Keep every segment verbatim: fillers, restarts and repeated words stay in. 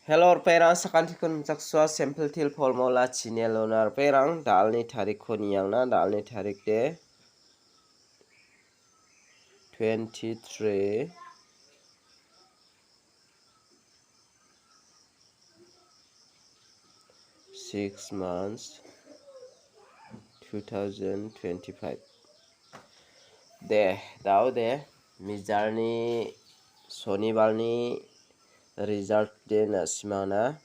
Hello, ripengrang, sakantikon michaksua, sample til polmola chinelona, ripengrang, dalni tarikko niangna, dalni tarik de twenty-three, six months, two thousand twenty-five. De, dao de, mijalni sonibalni result de na·simangna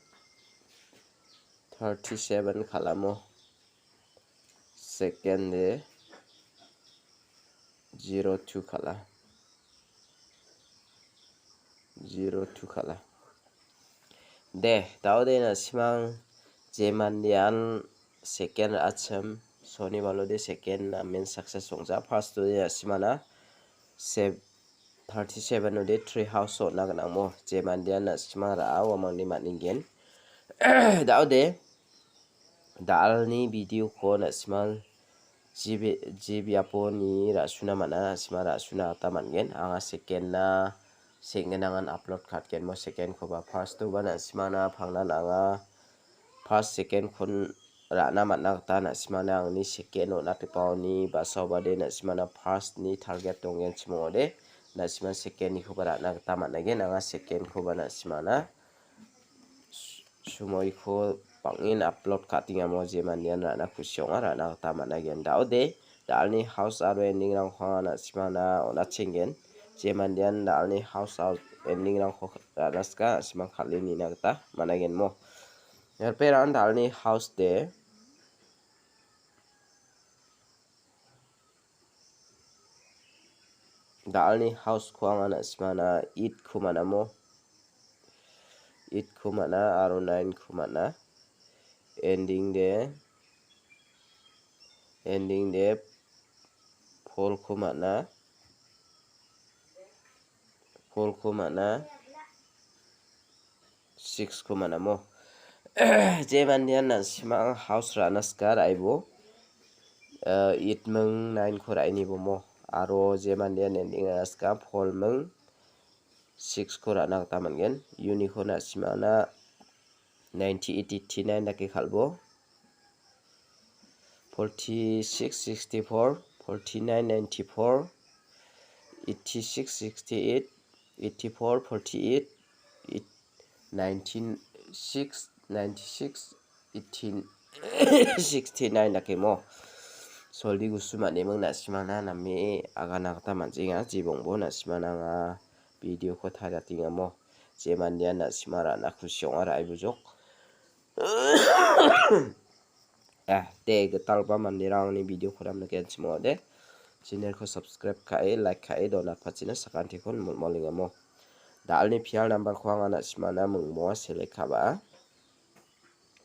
thirty-seven kal·amo. Second de zero two kal·a. Zero two kal·a. De, dao de na·simang je mandean second ra·achim, sonibalo de second namen success ong·ja. First de na·simana sev-, thirty-seven ode three house on·na gnang mo. Je mandean na·simang ra·a uamangni man·engen. Dao de, dalni video-ko na·simang jibi-, jibiapo ni ra·suna man·a, na·simang ra·suna gita man·gen. Anga second-na seng·ginangan upload ka·atgen mo second-koba. First-oba na·simangna pangnan anga first, second-kon ra·na man·a gita na·simangna angni second on·atgipaoni basaobade na·simangna first-ni target donggenchim ong·ode, na·simang second-nikoba ra·na gita man·aigen. Anga second-koba na·simangna s-, sumoiko bang·en upload ka·atengamo je mandean ra·na kusi ong·a, ra·na gita man·aigen. Dao de, dalni house aro ending-rangko anga na·simangna on·atchenggen. Je mandean dalni house out ending-rangko ra·na sika, na·simang kal·e nina gita man·aigen mo. Erperan dalni house de, dalni house-ko anga na·simangna eight-ko man·amo. Eight-ko man·a aro nine-ko man·a. Ending de, ending de four-ko man·a. Four-ko man·a. Six-ko man·amo. Je mandean na·simang house ra·na sika ra·aibo. Eh, eight ming nine-ko ra·e nibo mo. Aro je mandean ending ra·na sika four ming six-ko ra·na gita man·gen. Uniko na·simangna ninety eight, eighty nine dake kal·bo. Forty six, sixty four, forty nine, ninety four, eighty six, sixty eight, eighty four, forty eight, eight, nineteen six, ninety six, eighteen sixty nine dake mo. Soldi gusu man·eming na·simangna name agana gita man·jenga. Jibongbo na·simangna anga video-ko tariatengamo. Je mandean na·sima ra·na kusi ong·a ra·e bujok. Ah, de, gitalba manderangni video-ko namnikenchim ong·ode. Channel-ko subscribe ka·e, like ka·e donatpachina sakantikon molmolengamo. Dalni pial number-ko anga na·simangna mingmoa select ka·ba.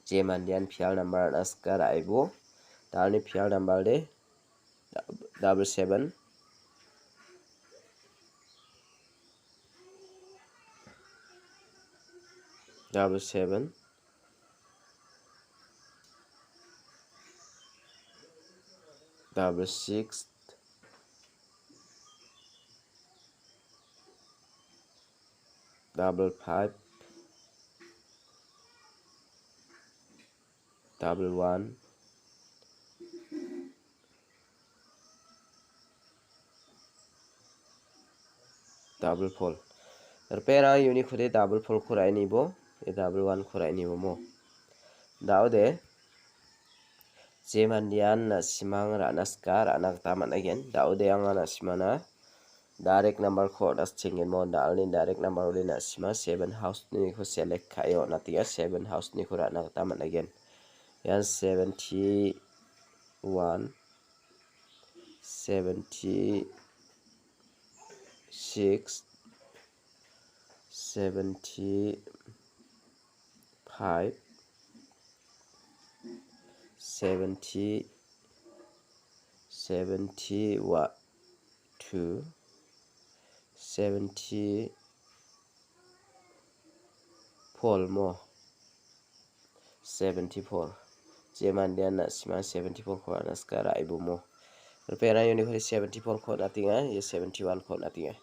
Je mandean pial number ra·na sika ra·aibo. Dalni pial number de double seven, double seven, double six, double five, double one, double four. Ripengrang uniko de double four-ko ra·e nibo, e double one-ko ra·e nibo mo. Dao de, je mandean na·simang ra·na sika ra·na gita man·aigen. Dao de anga na·simangna direct number-ko on·atchenggen mo. Dalni direct number-ode na·sima seven house-niko select ka·e on·atenga. Seven house-niko ra·na gita man·aigen. Ian seventy one, seventy six, seventy five, seventy, seventy two, seventy four mo. Seventy four. Je mandean na·sima seventy four-ko ra·na sika ra·e bumo. Ripengrang uniko de seventy four-ko on·atenga, ia seventy one-ko on·atenga.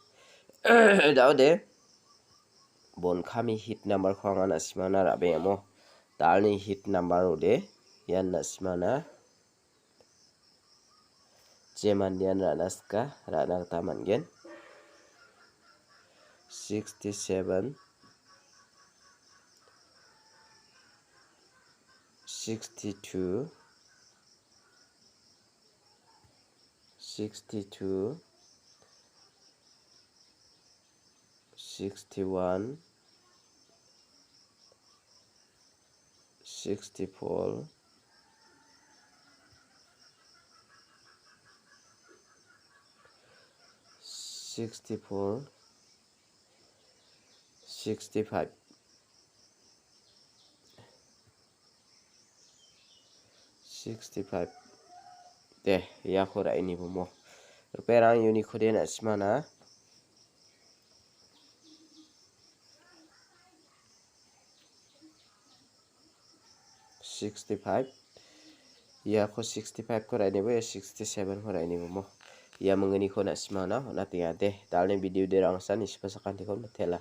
Dao de. Bonkami hit number-ko anga na·simana ra·bengamo. Dalni hit number ode ian na·simana je mandean ra·na sika ra·na gita man·gen. Sixty-seven, sixty-two, sixty-two, sixty-one, sixty-four, sixty-four, sixty-five. Sixty-five. De, iako ra·e nibomo. Ruperang uniko de na·simana. Sixty-five. Iako sixty-five-ko ra·e nibo, ia sixty-seven-ko ra·e nibomo. Ia mingginiko na·simana on·atenga de. Dalni video de rangsan isipa sakantiko mitela.